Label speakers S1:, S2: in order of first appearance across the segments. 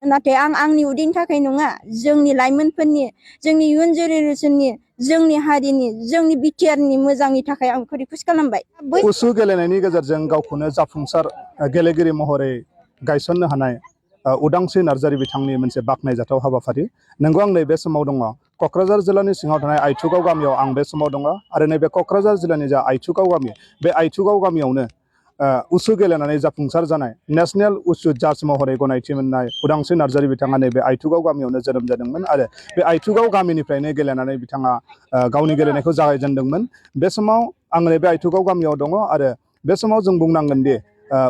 S1: नाथाय आं आंनि उदैनि थाखाय नङा, जोंनि लाइमोनफोरनि, जोंनि इयुन जेनेरेसननि, जोंनि हारिनि, जोंनि बिटिआरनि मोजांनि थाखाय आं रिकुवेस्ट खालामबाय।
S2: उसु गेलेनायनि गेजेरजों गावखौनो जाफुंसार गेलेगिरि महरै गायसननो हानाय उदांस्रि नार्जारी बिथांनि मोनसे बाख्नायजाथाव हाबाफारि। नंगौ, आं नैबे समाव दङ क'क्राझार जिल्लानि सिङाव थानाय आइथुगाव गामियाव आं बे समाव दङ आरो नैबे क'क्राझार जिल्लानि जा आइथुगाव गामि, बे आइथुगाव गामियावनो उसु गेलेनानै जाफुंसार जानाय नेशनेल उसु जाज महरै गनायथि मोननाय उदांस्रि नार्जारी बिथाङा नैबे आइथुगाव गामियावनो जोनोम जादोंमोन आरो बे आइथुगाव गामिनिफ्रायनो गेलेनानै बिथाङा गावनि गेलेनायखौ जागायजेनदोंमोन। बे समाव आं नैबे आइथुगाव गामियाव दङ आरो बे समाव जों बुंनांगोन दि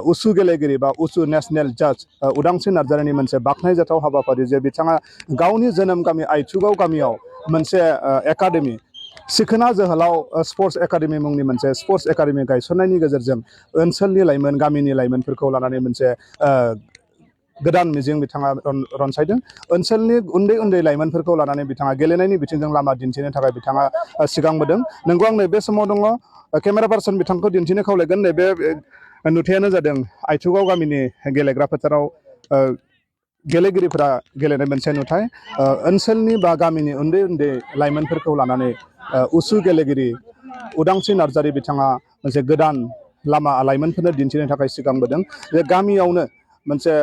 S2: उसु गेलेगिरि बा उसु नेशनेल जाज उदांस्रि नार्जारीनि मोनसे बाख्नायजाथाव हाबाफारि जे बिथाङा गावनि जोनोम गामि आइथुगाव गामियाव मोनसे एकाडेमि, सिखोना जोहोलाव स्पर्ट्स एकाडेमि मुंनि मोनसे स्पर्ट्स एकाडेमि गायसननायनि गेजेरजों ओनसोलनि लाइमोन, गामिनि लाइमोनफोरखौ लानानै मोनसे गोदान मिजिं बिथाङा रनसायदों। ओनसोलनि उन्दै उन्दै लाइमोनफोरखौ लानानै बिथाङा गेलेनायनि बिथिंजों लामा दिन्थिनो थाखाय बिथाङा सिगांबोदों। नंगौ, आं नैबे समाव दङ केमेरा पार्सन बिथांखौ दिन्थिनो खावलायगोन। नैबे नुथायानो जादों आइथुगाव गामिनि गेलेग्रा फोथाराव गेलेगिरिफोरा गेलेनाय मोनसे नुथाय। ओनसोलनि बा गामिनि उन्दै उन्दै लाइमोनफोरखौ लानानै उसु गेलेगिरि उदांस्रि नार्जारी बिथाङा मोनसे गोदान लामा लाइमोनफोरनो दिन्थिनो थाखाय सिगांबोदों। बे गामियावनो मोनसे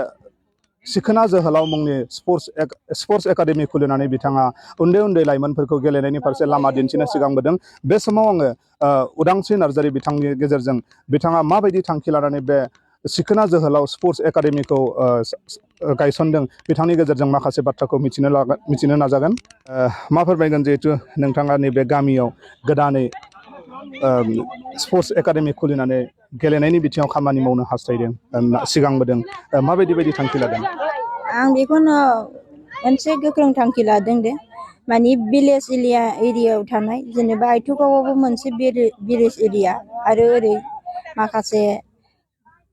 S2: सिखोना जोहोलाव मुंनि स्पर्ट्स एकाडेमि खुलिनानै बिथाङा उन्दै उन्दै लाइमोनफोरखौ गेलेनायनि फारसे लामा दिन्थिनो सिगांबोदों। बे समाव आङो उदांस्रि नार्जारी बिथांनि गेजेरजों बिथाङा माबायदि थांखि लानानै बे सिखोना जोहोलाव स्पर्ट्स एकाडेमिखौ गायसनदों, बिथांनि गेजेरजों माखासे बाथ्राखौ मिथिनो नाजागोन। मा फोरमायगोन जिहेथु नोंथाङा नैबे गामियाव गोदानै स्पर्ट्स एकाडेमि खुलिनानै गेलेनायनि बिथिङाव खामानि मावनो हास्थायदों, सिगांबोदों, माबायदि थांखि लादों?
S1: आं बेखौनो मोनसे गोख्रों थांखि लादों दे, माने भिलेज एरियायाव थानाय, जेनेबा आइथुगावआवबो मोनसे भिलेज एरिया आरो ओरै माखासे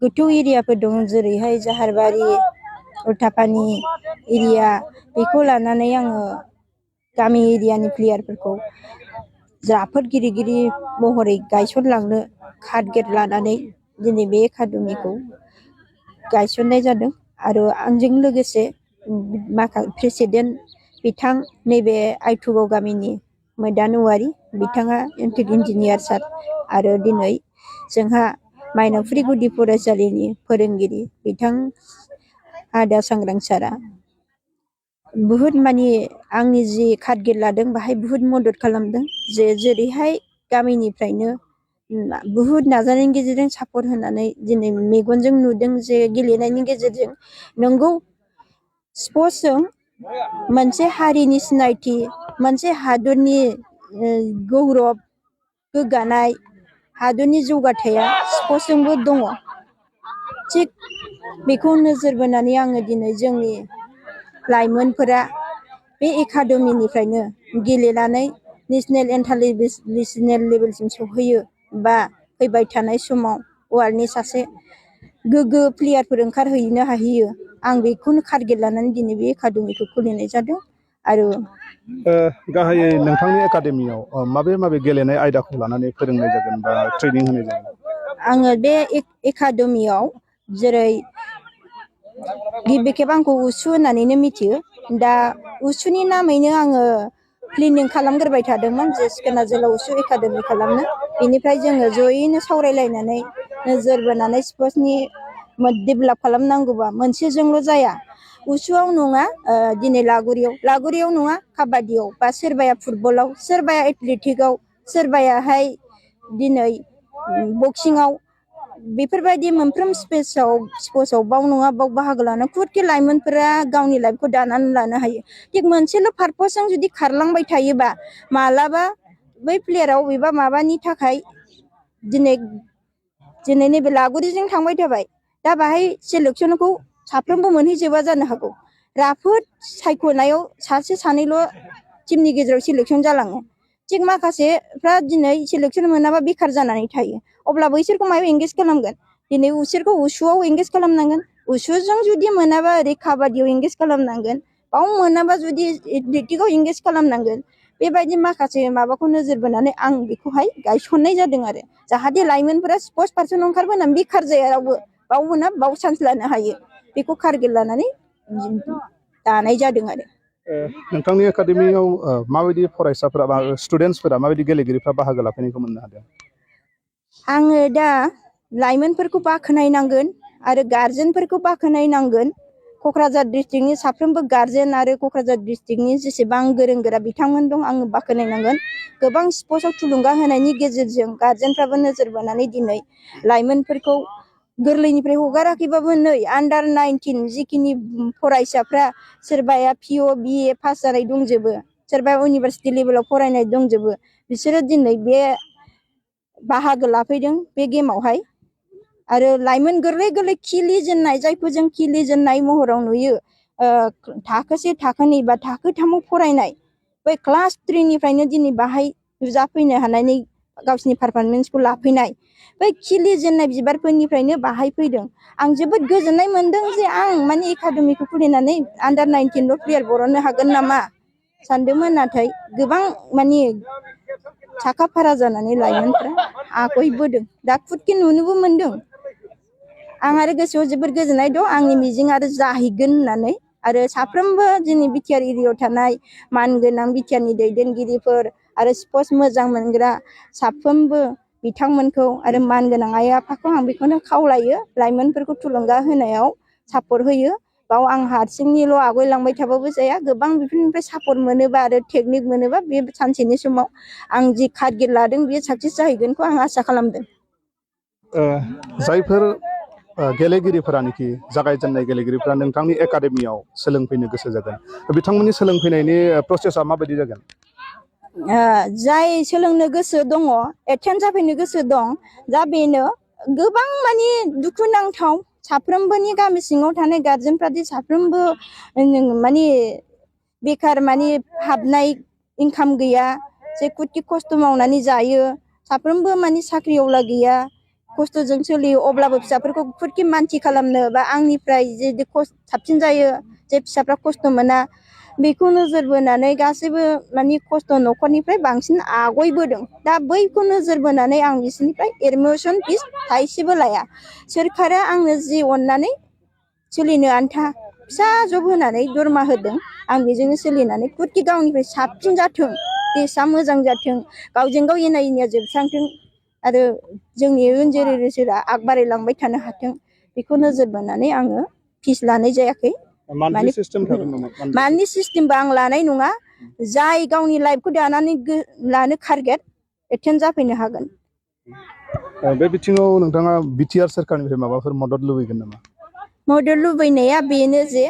S1: गोथौ एरियाफोर दं, जेरैहाय जाहारबारि, उल्थापानि एरिया, बेखौ लानानै आङो गामि एरियानि प्लेयारफोरखौ राफोद गेलेगिरि महरै गायसनलांनो टारगेट लानानै दिनै बे एकाडेमिखौ गायसननाय जादों। आरो आंजों लोगोसे प्रेसिडेन्ट बिथां नैबे आइथुगाव गामिनि मैदान औवारि बिथाङा इन्जिनियार सार, आरो दिनै जोंहा मायनावफुरि गुदि फरायसालिनि फोरोंगिरि बिथां आदा सांग्रां सारा बुहुद माने आंनि जि टारगेट लादों बाहाय बुहुद मदद खालामदों। जेरैहाय गामिनिफ्रायनो बुहुद नाजानायनि गेजेरजों सापर्ट होनानै दिनै मेगनजों नुदों जे गेलेनायनि गेजेरजों नंगौ स्पर्ट्सजों मोनसे हारिनि सिनायथि, मोनसे हादरनि गौरब, गोग्गानाय, हादरनि जौगाथाया स्पर्ट्सजोंबो दङ। थिग बेखौ नोजोर बोनानै आङो दिनै जोंनि लाइमोनफोरा बे एकाडेमिनिफ्रायनो गेलेनानै नेसनेल इन्टारनेसनेल लेभेलसिम सौहैयो बा फैबाय थानाय समाव वार्ल्डनि सासे गोग्गो प्लेयारफोर ओंखारहैनो हाहैयो, आं बेखौनो टारगेट लानानै दिनै बे एकाडेमिखौ खुलिनाय जादों। आरो
S2: गाहायै नोंथांनि एकाडेमियाव माबे गेलेनाय आयदाखौ लानानै फोरोंनाय जागोन बा ट्रेनिं होनाय जागोन?
S1: आङो बे एकाडेमियाव जेरै गिबि खेब आंखौ उसु होननानैनो मिथियो, दा उसुनि नामैनो आङो प्लेनिं खालामग्रोबाय थादोंमोन जे सिखोना जोहोलाव उसु एकाडेमि खालामनो। बेनिफ्राय जोङो जयैनो सावरायलायनानै नोजोर बोनानै स्पर्ट्सनि डेभेलप खालामनांगौबा मोनसेजोंल' जाया, उसुआव नङा, दिनै लागुरियाव नङा, काबादियाव, बा सोरबाया फुटबलाव, सोरबाया एथलेटिकआव, सोरबायाहाय दिनै बक्सिंआव, बेफोरबायदि मोनफ्रोम स्पर्ट्सआव बाव नङा बाव बाहागो लानो खुदखि लाइमोनफोरा गावनि लाइफखौ दानानै लानो हायो। थिग मोनसेल' पारपसजों जुदि खारलांबाय थायोबा मालाबा बै प्लेयाराव बबेबा माबानि थाखाय दिनै नैबे लागुरिजों थांबाय थाबाय, दा बाहाय सेलेक्सनखौ साफ्रोमबो मोनहैजोबा जानो हागौ। राफोद सायख'नायाव सासे सानैल' टिमनि गेजेराव सेलेक्सन जालाङो। थिग माखासेफ्रा दिनै सेलेक्सन मोनाबा बेखार जानानै थायो। अब्ला बैसोरखौ मायाव एंगेज खालामगोन? दिनै बिसोरखौ उसुआव एंगेज खालामनांगोन, उसुजों जुदि मोनाबा ओरै काबादियाव एंगेज खालामनांगोन, बाव मोनाबा जुदि एथलेटिकआव एंगेज खालामनांगोन। बेबायदि माखासे माबाखौ नोजोर बोनानै आं बेखौहाय गायसननाय जादों आरो जाहाथे लाइमोनफोरा स्पर्ट्स पारसन ओंखारबोनानै बेखार जाया, रावबो बाव मोना बाव चान्स लानो हायो। बेखौ टारगेट लानानै दानाय जादों आरो।
S2: नोंथांनि एकाडेमियाव माबायदि फरायसाफोरा बा स्टुडेन्टसफोरा माबायदि गेलेगिरिफ्रा बाहागो लाफैनायखौ मोननो हादों?
S1: आङो दा लाइमोनफोरखौ बाख्नायनांगोन आरो गार्जेनफोरखौ बाख्नायनांगोन। क'क्राझार डिस्ट्रिक्टनि साफ्रोमबो गार्जेन आरो क'क्राझार डिस्ट्रिक्टनि जेसेबां गोरों गोरा बिथांमोन दं आङो बाख्नायनांगोन। गोबां स्पर्ट्सआव थुलुंगा होनायनि गेजेरजों गार्जेनफ्राबो नोजोर बोनानै दिनै लाइमोनफोरखौ गोरलैनिफ्राय हगाराखैबाबो नै आन्डार 19 जिखिनि फरायसाफ्रा सोरबाया पिअ बिए पास जानाय दंजोबो, सोरबा इउनिभार्सिटि लेभेलाव फरायनाय दंजोबो, बिसोरो दिनै बे बाहागो लाफैदों बे गेमावहाय। आरो लाइमोन गोरलै गोरलै खिलिजेननाय, जायखौ जों खिलिजेननाय महराव नुयो, थाखोसे थाखोनै बा थाखो 3आव फरायनाय बै क्लास 3निफ्रायनो दिनै बाहाय नुजाफैनो हानायनि गावसिनि पारफरमेन्सखौ लाफैनाय, बै खिलिजेननाय बिबारफोरनिफ्रायनो बाहाय फैदों। आं जोबोद गोजोननाय मोनदों जे आं माने एकाडेमिखौ खुलिनानै आन्डार 19ल' प्लेयार बरननो हागोन नामा सानदोंमोन, नाथाय गोबां माने साखा फारा जानानै लाइमोनफ्रा आगयबोदों, दा खुदखि नुनोबो मोनदों। आं आरो गोसोआव जोबोद गोजोननाय दं, आंनि मिजिं आरो जाहैगोन होननानै। आरो साफ्रोमबो जोंनि बिटिआर एरियायाव थानाय मानगोनां बिटिआरनि दैदेनगिरिफोर आरो स्पर्ट्स मोजां मोनग्रा साफ्रोमबो बिथांमोनखौ आरो मानगोनां आइ आफाखौ आं बेखौनो खावलायो, लाइमोनफोरखौ थुलुंगा होनायाव सापर्ट होयो। बाव आं हारसिंनिल' आवगायलांबाय थाबाबो जाया, गोबां बेफोरनिफ्राय सापर्ट मोनोबा आरो टेकनिक मोनोबा बे सानसेनि समाव आं जि टारगेट लादों बेयो साक्सेस जाहैगोनखौ आं आसा खालामदों।
S2: जायफोर गेलेगिरिफोरानोखि जागायजेननाय गेलेगिरिफोरा नोंथांनि एकाडेमियाव सोलोंफैनो गोसो जागोन, बिथांमोननि सोलोंफैनायनि प्रसेसा माबायदि जागोन?
S1: जाय सोलोंनो गोसो दङ, एटेन्ड जाफैनो गोसो दं, दा बेनो गोबां माने दुखुनांथाव साफ्रोमबोनि गामि सिङाव थानाय गार्जेनफ्रादि साफ्रोमबो माने बेकार माने हाबनाय इनकाम गैया, जे कुटि खस्थ' मावनानै जायो, साफ्रोमबो माने साख्रि आवला गैया, खस्थ'जों सोलियो, अब्लाबो फिसाफोरखौ खुदखि मानसि खालामनो बा आंनिफ्राय जे साबसिन जायो, जे फिसाफ्रा खस्थ' मोना, बेखौ नोजोर बोनानै गासैबो माने खस्थ' न'खरनिफ्राय बांसिन आगयबोदों। दा बैखौ नोजोर बोनानै आं बिसोरनिफ्राय एडमिसन फिस थाइसेबो लाया। सोरखारा आंनो जि अननानै सोलिनो आन्था फिसा जब होनानै दरमा होदों, आं बेजोंनो सोलिनानै खुदखि गावनिफ्राय साबसिन जाथों, देशआ मोजां जाथों, गावजों गाव एना एनिया जोबस्रांथों आरो जोंनि इयुन जेनेरेसना आग बारायलांबाय थानो हाथों, बेखौ नोजोर बोनानै आङो फिस लानाय जायाखै। माने मान्थलि सिस्टेमबो आं लानाय नङा, जाय गावनि लाइफखौ दानानै लानो टारगेट एटेन्ड जाफैनो हागोन।
S2: बे बिथिङाव नोंथाङा बिटिआर सोरखारनिफ्राय माबाफोर मदद लुबैगोन नामा?
S1: मदद लुबैनाया बेनो जे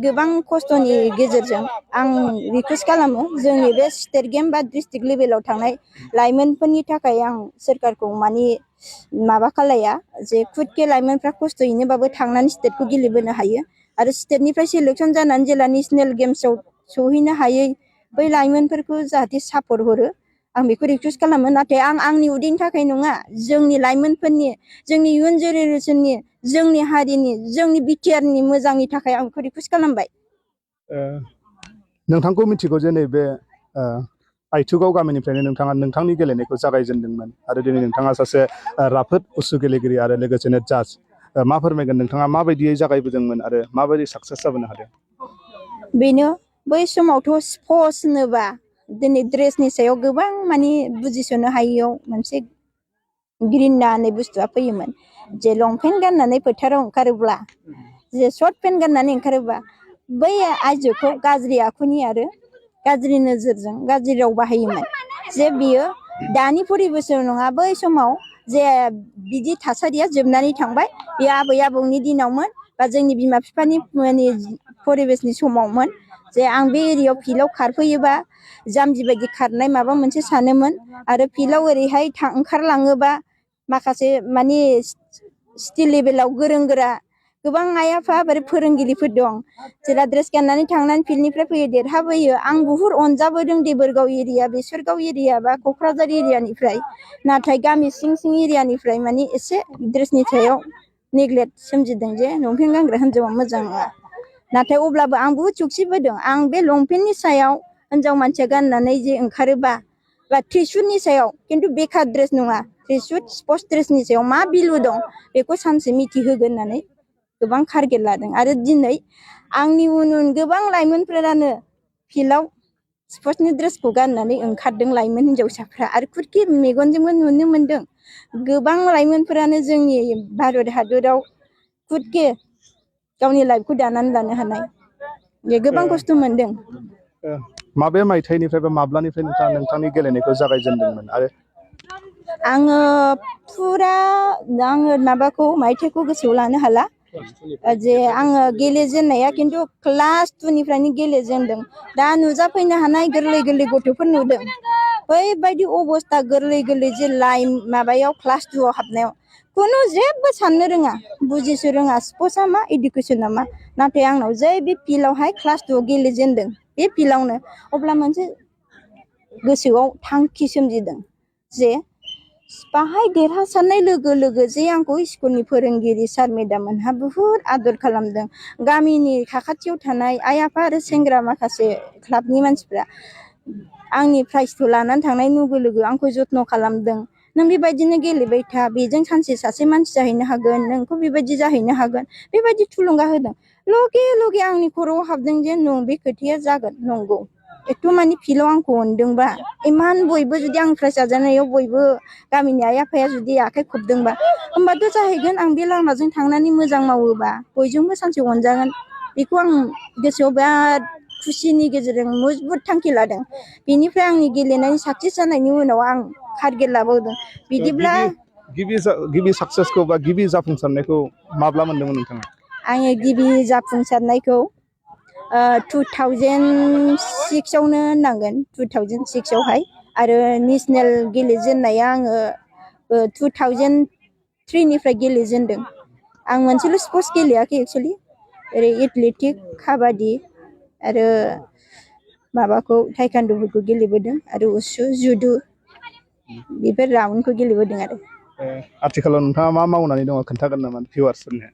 S1: गोबां खस्थ'नि गेजेरजों आं रिकुवेस्ट खालामो, जोंनि बे स्टेट गेम बा डिस्ट्रिक्ट लेभेलाव थांनाय लाइमोनफोरनि थाखाय आं सोरखारखौ माने माबा खालाया, जे खुदके लाइमोनफ्रा खस्थ'यैनोबाबो थांनानै स्टेटखौ गेलेबोनो हायो आरो स्टेटनिफ्राय सिलेक्सन जानानै जेला नेसनेल गेम्सआव सहैनो हायै बै लाइमोनफोरखौ जाहाथे सापर्ट हरो, आं बेखौ रिकुवेस्ट खालामो। नाथाय आं आंनि उदैनि थाखाय नङा, जोंनि लाइमोनफोरनि, जोंनि इयुन जेनेरेसननि, जोंनि हारिनि, जोंनि बिटिआरनि मोजांनि थाखाय आं बेखौ रिकुवेस्ट खालामबाय।
S2: नोंथांखौ मिथिगौ जे नैबे आइथुगाव गामिनिफ्रायनो नोंथाङा नोंथांनि गेलेनायखौ जागायजेनदोंमोन आरो दिनै नोंथाङा सासे राफोद उसु गेलेगिरि आरो लोगोसेनो जाज। मा फोरमायगोन, नोंथाङा माबायदियै जागायबोदोंमोन आरो माबायदि साक्सेस जाबोनो हादों?
S1: बेनो, बै समावथ' स्पर्ट्स होनोबा दिनै ड्रेसनि सायाव गोबां माने बुजिस'नो हायियाव मोनसे घृणा होननाय बुस्थुआ फैयोमोन, जे लंपेन्ट गाननानै फोथाराव ओंखारोब्ला, जे सर्ट पेन्ट गाननानै ओंखारोबा बै आइजोखौ गाज्रि आखुनि आरो गाज्रि नोजोरजों गाज्रि राव बाहायोमोन। जे बियो दानि परिबेसाव नङा, बै समाव जे बिदि थासारिया जोबनानै थांबाय, बे आबै आबौनि दिनावमोन बा जोंनि बिमा बिफानि माने परिबेसनि समावमोन। जे आं बे एरियायाव फिल्डआव खारफैयोबा जाम्बि बायदि खारनाय माबा मोनसे सानोमोन, आरो फिल्डआव ओरैहाय ओंखारलाङोबा माखासे माने स्टेट लेभेलाव गोरों गोरा गोबां आइ आफा आरो फोरोंगिरिफोर दं, जेला ड्रेस गाननानै थांनानै फिल्डनिफ्राय फैयो देरहाबोयो। आं बुहुत अनजाबोदों देबोरगाव एरिया, बेसरगाव एरिया बा क'क्राझार एरियानिफ्राय, नाथाय गामि सिं सिं एरियानिफ्राय माने एसे ड्रेसनि सायाव नेग्लेक्ट सोमजिदों, जे लंपेन्ट गानग्रा हिन्जावा मोजां नङा। नाथाय अब्लाबो आं बुहुत सौसिबोदों। आं बे लंपेन्टनि सायाव हिन्जाव मानसिया गाननानै जे ओंखारोबा बा त्रिसुटनि सायाव, खिन्थु बेकार ड्रेस नङा, त्रिसुट स्पर्ट्स ड्रेसनि सायाव मा भेलु दं बेखौ सानसे मिथिहोगोन होननानै गोबां टारगेट लादों आरो दिनै आंनि उन उन गोबां लाइमोनफोरानो फिल्डआव स्पर्ट्सनि ड्रेसखौ गाननानै ओंखारदों लाइमोन हिन्जावसाफ्रा आरो खुदखि मेगनजोंबो नुनो मोनदों गोबां लाइमोनफोरानो जोंनि भारत हादराव खुदके गावनि लाइफखौ दानानै लानो हानाय बे गोबां खस्थ' मोनदों।
S2: माबे मायथाइनिफ्राय बा माब्लानिफ्राय नोंथांनि गेलेनायखौ जागायजेनदोंमोन आरो
S1: आङो फुरा आङो माबाखौ मायथाइखौ गोसोआव लानो हाला जे आङो गेलेजेननाया खिन्थु क्लास 2 निफ्रायनो गेलेजेनदों। दा नुजाफैनो हानाय गोरलै गोरलै गथ'फोर नुदों बैबायदि अबस्था गोरलै गोरलै जे लाइन माबायाव क्लास 2 आव हाबनायाव खुनु जेबो साननो रोङा बुजिसो रोङा स्पर्ट्सआ मा इडुकेसना मा नाथाय आंनाव जै बे फिल्डआवहाय क्लास 2 आव गेलेजेनदों बे फिल्डआवनो अब्ला मोनसे गोसोआव थांखि सोमजिदों जे बाहाय देरहासारनाय लोगो लोगो जे आंखौ स्कुलनि फोरोंगिरि सार मेडाम मोनहा बुहुत आदर खालामदों गामिनि साखाथियाव थानाय आइ आफा आरो सेंग्रा माखासे क्लाबनि मानसिफ्रा आंनि प्राइजखौ लानानै थांनाय लोगो लोगो आंखौ जथ्न' खालामदों नों बेबायदिनो गेलेबाय था बेजों सानसे सासे मानसि जाहैनो हागोन नोंखौ बेबायदि जाहैनो हागोन बेबायदि थुलुंगा होदों लगे लगे आंनि खर'आव हाबदों जे बे खोथाया जागोन नंगौ एथ' मानि फिल्डआव आंखौ अनदोंबा इमान बयबो जुदि आं प्राइज जाजानायाव बयबो गामिनि आइ आफाया जुदि आखाइ खबदोंबा होमबाथ' जाहैगोन आं बे लामाजों थांनानै मोजां मावोबा बयजोंबो सानसे अनजागोन बेखौ आं गोसोआव बिराद खुसिनि गेजेरजों मजबुत थांखि लादों बेनिफ्राय आंनि गेलेनायनि साक्सेस जानायनि उनाव आं टारगेट लाबावदों बिदिब्ला
S2: गिबि साक्सेसखौ बा गिबि जाफुंसारनायखौ माब्ला मोन्दोंमोन नोंथाङा?
S1: आङो गिबि जाफुंसारनायखौ 2006 आवनो होननांगोन 2006 आवहाय आरो नेसनेल गेलेजेननाया आङो 2003 निफ्राय गेलेजेनदों आं मोनसेल' स्पर्ट्स गेलेयाखै एक्सुवेलि ओरै एथलेटिक काबादि आरो माबाखौ टाइकान्डुफोरखौ गेलेबोदों आरो उसु जुदु बेफोर राउन्डखौ गेलेबोदों आरो
S2: आथिखालाव नोंथाङा मा मावनानै दङ खोन्थागोन नामा भिउवार्सफोरनो?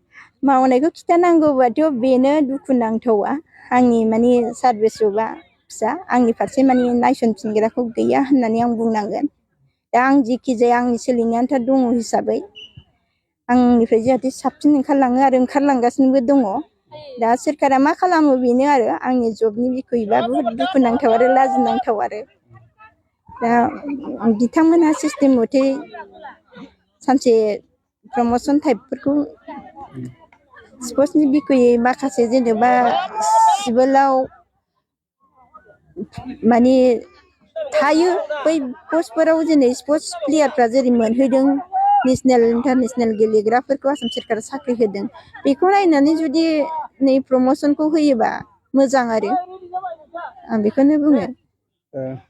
S1: मावनायखौ खिन्थानांगौबाथ' बेनो दुखुनांथावा आंनि माने सार्भिस जबा फिसा आंनि फारसे माने नायसनफिनग्राखौ गैया होननानै आं बुंनांगोन दा आं जिखि जाया आंनि सोलिनो आन्था दङ हिसाबै आंनिफ्राय जाहाथे साबसिन ओंखारलाङो आरो ओंखारलांगासिनोबो दङ दा सोरखारा मा खालामो बेनो आरो आंनि जबनि बिखयबा बुहुत दुखुनांथाव आरो लाजिनांथाव आरो दा बिथांमोनहा सिस्टेम मथे सानसे प्रमसन टाइपफोरखौ स्पर्ट्सनि बिखयै माखासे जेनेबा सिभिलाव माने थायो बै पस्टफोराव जेरै स्पर्ट्स प्लेयारफ्रा जेरै मोनहैदों नेसनेल इन्टारनेसनेल गेलेग्राफोरखौ आसाम सोरखारा साख्रि होदों बेखौ नायनानै जुदि नै प्रमसनखौ होयोबा मोजां आरो आं बेखौनो बुङो।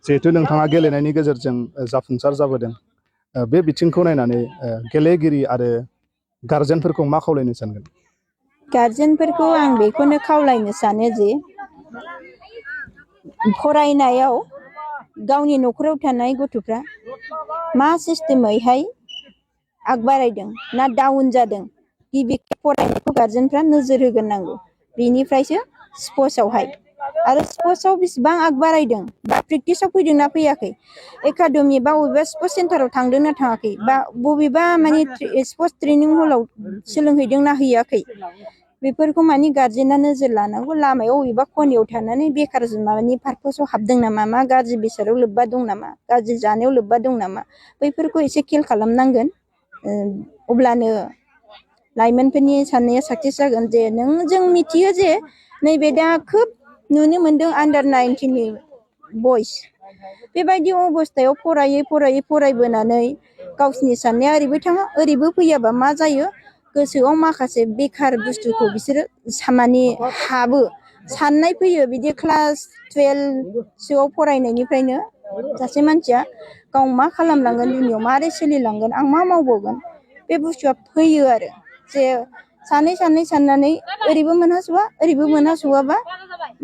S2: जिहेथु नोंथाङा गेलेनायनि गेजेरजों जाफुंसार जाबोदों बे बिथिंखौ नायनानै गेलेगिरि आरो गारजेनफोरखौ मा खावलायनो सानगोन?
S1: गारजेनफोरखौ आं बेखौनो खावलायनो सानो जे फरायनायाव गावनि न'खराव थानाय गथ'फ्रा मा सिस्टेमैहाय आगबारायदों ना डाउन जादों गिबि फरायनायखौ गारजेनफ्रा नोजोर होग्रोनांगौ बेनिफ्रायसो स्पर्ट्सआवहाय आरो स्पर्ट्सआव बेसेबां आगबारायदों बा प्रेक्टिसाव फैदोंना फैयाखै एकाडेमि बा बबेबा स्पर्ट्स सेन्टाराव थांदोंना थाङाखै बा बबेबा माने स्पर्ट्स ट्रेनिं हलाव सोलोंहैदोंना हैयाखै बेफोरखौ माने गारजेना नोजोर लानांगौ लामायाव बबेबा खनायाव थानानै बेखार माबानि पार्पसाव हाबदों नामा मा गाज्रि बेसादाव लोब्बा दं नामा गाज्रि जानायाव लोब्बा दं नामा बैफोरखौ एसे खेल खालामनांगोन अब्लानो लाइमोनफोरनि साननाया साक्सेस जागोन जे जों मिथियो जे नैबे दा खोब नुनो मोनदों आन्डार 19 नि बयस बेबायदि अबस्थायाव फरायबोनानै गावसिनि साननाया ओरैबो थाङा ओरैबो फैयाबा मा जायो गोसोआव माखासे बेखार बुस्थुखौ बिसोरो माने हाबो साननाय फैयो बिदि क्लास 12 सोआव फरायनायनिफ्रायनो सासे मानसिया गाव मा खालामलांगोन दुनियाव मारै सोलिलांगोन आं मा मावबावगोन बे बुस्थुआ फैयो आरो जे सानै साननानै ओरैबो मोनहास'वाबा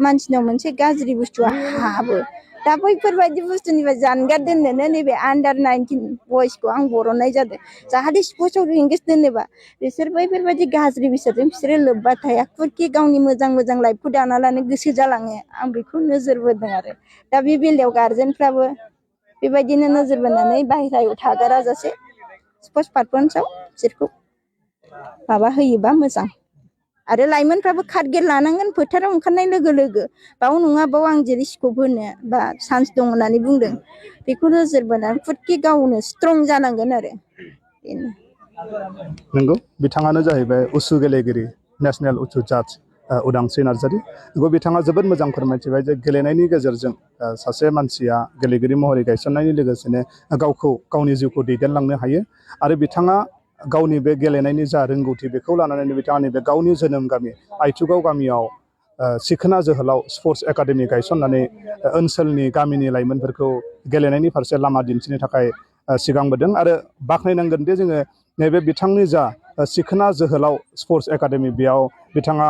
S1: मानसिनाव मोनसे गाज्रि बुस्थुआ हाबो दा बैफोरबायदि बुस्थुनिफ्राय जानगार दोननोनो नैबे आन्डार 19 बयसखौ आं बरननाय जादों जाहाथे स्पर्ट्सआव इंगेज दोनोबा बिसोर बैफोरबायदि गाज्रि बेसादजों बिसोरो लोब्बा थाया खुदखि गावनि मोजां लाइफखौ दाना लानो गोसो जालाङो आं बेखौ नोजोर बोदों आरो दा बे बेलायाव गारजेनफ्राबो बेबायदिनो नोजोर बोनानै बाहेरायाव थागाराजासे स्पर्ट्स पारफर्मेन्सआव बिसोरखौ माबा होयोबा मोजां। आरो लाइमोनफ्राबो खारगेट लानांगोन फोथाराव ओंखारनाय लोगो लोगो बाव नङा बाव आं जेरै स्कप होनो बा चान्स दं होननानै बुंदों बेखौ नोजोर बोनानै फुटकि गावनो स्ट्रं जानांगोन आरो बेनो।
S2: नंगौ बिथाङानो जाहैबाय उसु गेलेगिरि नेशनेल उसु जाज उदांस्रि नार्जारी। नंगौ बिथाङा जोबोद मोजां फोरमायथिबाय जे गेलेनायनि गेजेरजों सासे मानसिया गेलेगिरि महरै गायसननायनि लोगोसेनो गावखौ गावनि जिउखौ दैदेनलांनो हायो आरो बिथाङा गावनि बे गेलेनायनि जा रोंगौथि बेखौ लानानै बिथाङा नैबे गावनि जोनोम गामि आइथुगाव गामियाव सिखोना जोहोलाव स्पर्ट्स एकाडेमि गायसननानै ओनसोलनि गामिनि लाइमोनफोरखौ गेलेनायनि फारसे लामा दिन्थिनो थाखाय सिगांबोदों आरो बाख्नायनांगोन दि जोङो नैबे बिथांनि जा सिखोना जोहोलाव स्पर्ट्स एकाडेमि बेयाव बिथाङा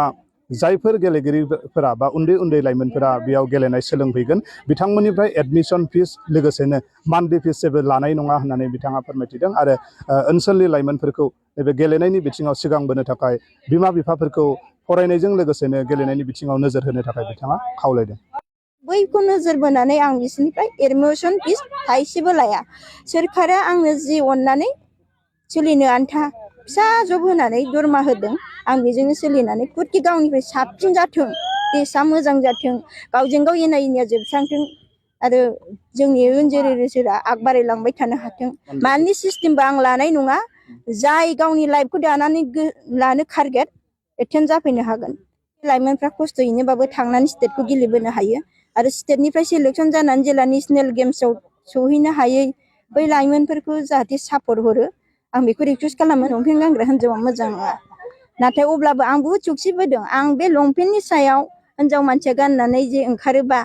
S2: जायफोर गेलेगिरिफोरा बा उन्दै उन्दै लाइमोनफोरा बेयाव गेलेनाय सोलोंफैगोन बिथांमोननिफ्राय एडमिसन फिस लोगोसेनो मान्थलि फिस जेबो लानाय नङा होननानै बिथाङा फोरमायथिदों आरो ओनसोलनि लाइमोनफोरखौ नैबे गेलेनायनि बिथिङाव सिगांबोनो थाखाय बिमा बिफाफोरखौ फरायनायजों लोगोसेनो गेलेनायनि बिथिङाव नोजोर होनो थाखाय बिथाङा खावलायदों।
S1: बैखौ नोजोर बोनानै आं बिसोरनिफ्राय एडमिसन फिस थाइसेबो लाया। सोरखारा आंनो जि अननानै सोलिनो आन्था फिसा जब होनानै दरमा होदों आं बेजोंनो सोलिनानै फुटकि गावनिफ्राय साबसिन जाथों देशआ मोजां जाथों गावजों गाव एना एनिया जोबस्रांथों आरो जोंनि इयुन जेनेरेसना आगबारायलांबाय थानो हाथों। मानि सिस्टेमबो आं लानाय नङा जाय गावनि लाइफखौ दानानै लानो टारगेट एटेन्ड जाफैनो हागोन। लाइमोनफ्रा खस्थ'यैनोबाबो थांनानै स्टेटखौ गेलेबोनो हायो आरो स्टेटनिफ्राय सेलेक्सन जानानै जेला नेसनेल गेम्सआव सौहैनो हायै बै लाइमोनफोरखौ जाहाथे सापर्ट हरो आं बेखौ रिकुवेस्ट खालामो। लंपेन्ट गानग्रा हिन्जावा मोजां नङा नाथाय अब्लाबो आं बुहुद सौसिबोदों। आं बे लंपेन्टनि सायाव हिन्जाव मानसिया गाननानै जे ओंखारोबा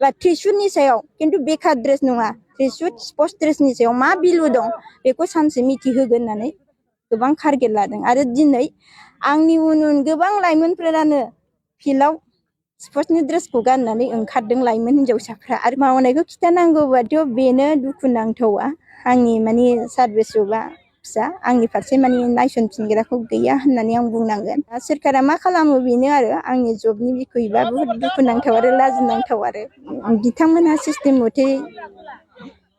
S1: बा ट्रेकसुटनि सायाव खिन्थु बेकार ड्रेस नङा ट्रेकसुट स्पर्ट्स ड्रेसनि सायाव मा भेलु दं बेखौ सानसे मिथिहोगोन होननानै गोबां टारगेट लादों आरो दिनै आंनि उन उन गोबां लाइमोनफोरानो फिल्डआव स्पर्ट्सनि ड्रेसखौ गाननानै ओंखारदों लाइमोन हिन्जावसाफ्रा आरो मावनायखौ खिन्थानांगौबाथ' बेनो दुखुनांथावा आंनि माने सार्भिस जबा फिसा आंनि फारसे माने नायसनफिनग्राखौ गैया होननानै आं बुंनांगोन। सोरखारा मा खालामो बेनो आरो आंनि जबनि बिखयबा बुहुद दुखुनांथाव आरो लाजिनांथाव आरो बिथांमोनहा सिस्टेम मथे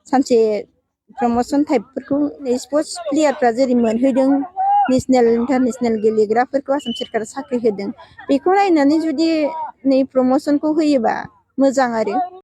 S1: सानसे प्रमसन टाइपफोरखौ स्पर्ट्स प्लेयारफ्रा जेरै मोनहैदों नेसनेल इन्टारनेसनेल गेलेग्राफोरखौ आसाम सोरखारा साख्रि होदों बेखौ नायनानै जुदि नै प्रमसनखौ होयोबा मोजां आरो।